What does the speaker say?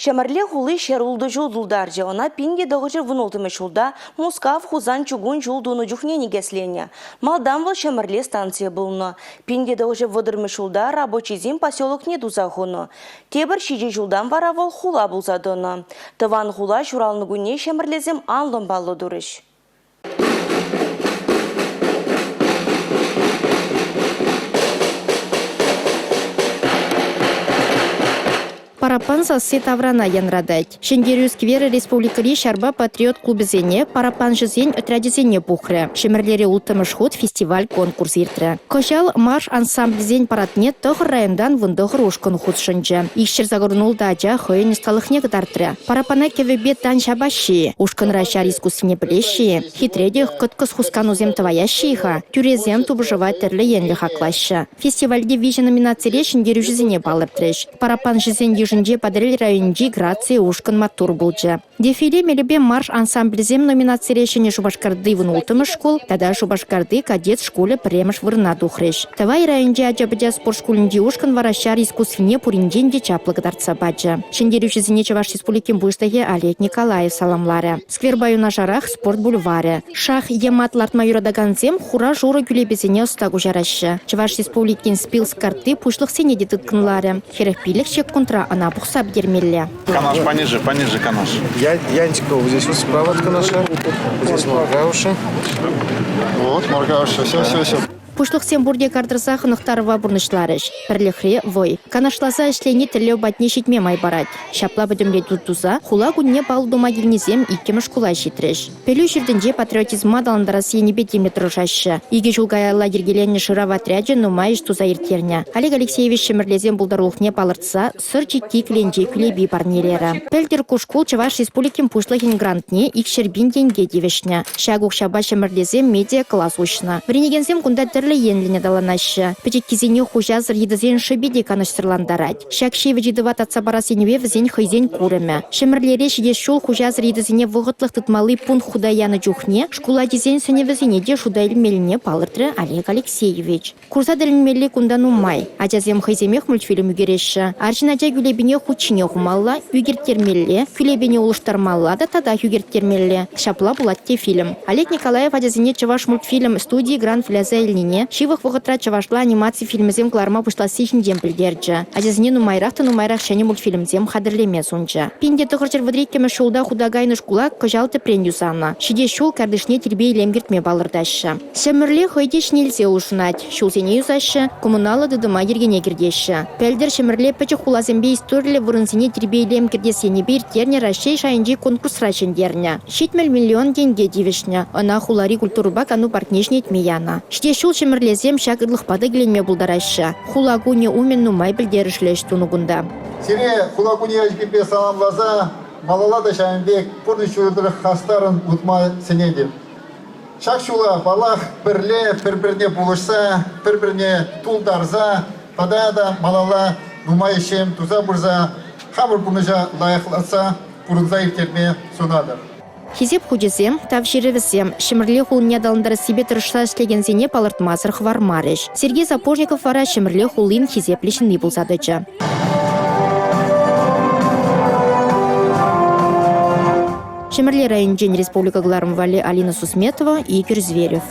Ҫӗмӗрле хули 106 ҫул тултарчӗ. Ӑна 1916 ҫулта Мускав-Хусан чукун ҫул тунӑ чухне никӗсленӗ. Малтан вӑл Ҫӗмӗрле станцийӗ пулнӑ. 1930 ҫулта рабочисен поселокне туса хунӑ. Тепӗр ҫичӗ ҫултан вара вӑл хула пулса тӑнӑ. Тӑван хула ҫуралнӑ кунне ҫӗмӗрлесем анлӑн паллӑ турӗҫ. Параппан сасси таврана янратать. Ҫӗнтерӳ скверӗ республикӑри ҫарпа патриот клубӗсене, параппанҫӑсен отрячӗсене пухрӗ. Ҫӗмӗрлере улттӑмӗш хут фестиваль-конкурс иртрӗ. Кӑҫал марш ансамблӗсен парадне тӑхӑр районтан 19 ушкӑн хутшӑнчӗ. 286 ача хӑйӗн ӑсталӑхне кӑтартрӗ. Параппана кӗвӗпе тан ҫапаҫҫӗ-и? Ушкӑнра ҫар искусствине пӗлеҫҫӗ-и? Хитре те кӑткӑс хусканусем тӑваяҫҫӗ-и-ха? Тӳресем тупӑшӑва тӗрлӗ енлӗ хаклаҫҫӗ. Фестивальте виҫӗ номинацире ҫӗнтерӳҫӗсене палӑртрӗҫ. Параппанҫӑсен йышӗнче Патӑрьел районӗнчи «Грация» ушкӑн маттур пулчӗ. Дефиле мелӗпе марш ансамблӗсем номинацире Ҫӗнӗ Шупашкарти 16-мӗш шкул тата Шупашкарти кадет шкулӗ пӗрремӗш вырӑна тухрӗҫ. Тӑвай районӗнчи ача-пӑча спорт шкулӗнчи ушкӑн вара ҫар искусствине пуринчен те чаплӑ кӑтартса пачӗ. Ҫӗнтерӳҫӗсене Чӑваш Республикин Пуҫлӑхӗ Олег Николаев саламларӗ. Скверпа юнашарах спорт бульварӗ. Шах е мат лартма юратакансем хура-шурӑ кӳлепесене ӑста куҫараҫҫӗ. Чӑваш Республикин Спилс картти пуҫлӑхсене те тыткӑнларӗ. 45 ҫеккунтра ӑна пухса пӗтермелле. Канаш пониже, пониже Канаш. Я, Янчикова здесь вот справа от Канаша, здесь Моргауша. Вот, Моргауша, все, все, все. Пуҫлӑхсем пурте кар тӑрса хӑнӑхтарӑва пурнӑҫларӗҫ. Пӗрлӗхре – вӑй. Канашласа ӗҫлени тӗллев патне ҫитме май парать. Ҫапла пӗтӗмлетӳ туса хула кунне паллӑ тума килнисем иккӗмӗш шкула ҫитрӗҫ. Пӗлӳ ҫуртӗнче патриотизма аталантарас енӗпе тимлӗ тӑрӑшаҫҫӗ. Икӗ ҫул каялла йӗркеленнӗ шырав отрячӗ нумай ӗҫ туса ирттернӗ. Олег Алексеевич ҫӗмӗрлесен пултарулӑхне палӑртса Сӑр чикки кӗленче кӳлепи парнелерӗ. Пӗлтӗр ку шкул Чӑваш Республикин Пуҫлӑхӗн грантне 200 пин тенке тивӗҫнӗ. Ҫак укҫапа ҫӗмӗрлесем медиа-класс уҫнӑ. Вӗренекенсем кунта тӗрлӗ енлӗн аталанаҫҫӗ. Пӗчӗккисене хуҫасӑр йытӑсен шӑпи те канӑҫсӑрлантарать. Ҫак ҫивӗч ыйтӑва татса парас енӗпе вӗсен хӑйсен курӑмӗ. Ҫӗмӗрлере ҫитес ҫул хуҫасӑр йытӑсене вӑхӑтлӑх тытмалли пункт хута янӑ чухне шкул ачисен сӗнӗвӗсене те шута илмеллине палӑртрӗ Олег Алексеевич. Курса тӗлӗнмелли кунта нумай. Ачасем хӑйсемех мультфильм ӳкереҫҫӗ. Арҫын ача кӳлепине хут ҫине хумалла, ӳкерттермелле, кӳлепене улӑштармалла та татах ӳкерттермелле. Ҫапла пулать те фильм. Олег Николаев ачасене чӑваш мультфильм студийӗ грант выляса илнине, ҫывӑх вӑхӑтра чӑвашла анимаци фильмӗсем кӑларма пуҫласси ҫинчен пӗлтерчӗ. Ачасене нумайрах та нумайрах ҫӗнӗ мультфильмсем хатӗрлеме сунчӗ. 1932 ҫулта хута кайнӑ шкула кӑҫал тӗпрен юсанӑ. Ҫитес ҫул картишне тирпей-илем кӗртме палӑртаҫҫӗ. Ҫӗмӗрле хӑй те ҫӗнелсе улшӑнать. Ҫулсене юсаҫҫӗ, коммуналлӑ тытӑма йӗркене кӗртеҫҫӗ. Пӗлтӗр Ҫӗмӗрле пӗчӗк хуласемпе историллӗ вырӑнсене тирпей-илем кӗртес енӗпе ирттернӗ Раҫҫей шайӗнчи конкурсра ҫӗнтернӗ. 70 миллион тенке тивӗҫнӗ. Ӑна хулари культурӑпа кану паркне ҫӗнетме янӑ. Ҫитес ҫул ҫӗмӗрлесем ҫак ырлӑхпа та киленме пултараҫҫӗ. Хула кунӗ умӗн нумай пӗлтерӗшлӗ ӗҫ тунӑ кунта. Сире хула кунӗ ячӗпе саламласа малалла та ҫавӑн пек пурнӑҫ ҫулӗ тӑрӑх хастаррӑн утма сӗнетӗп. Ҫак ҫула, паллах, пӗрле пӗр-пӗрне пулӑшса, пӗр-пӗрне тултарса тата та малалла нумай ӗҫсем туса пырса хамӑр пурнӑҫа лайӑхлатса пурӑнса ирттерме сунатӑп. Хисеп хучӗсем, тав ҫырӑвӗсем Ҫӗмӗрле хулине аталантарассипе тӑрӑшса ӗҫлекенсене палӑртмасӑр хӑвармарӗҫ. Сергей Сапожников вара Ҫӗмӗрле хулин хисеплӗ ҫынни пулса тӑчӗ. Ҫӗмӗрле районӗнчен республика кӑларӑм валли Алина Сусметова, Игорь Зверев.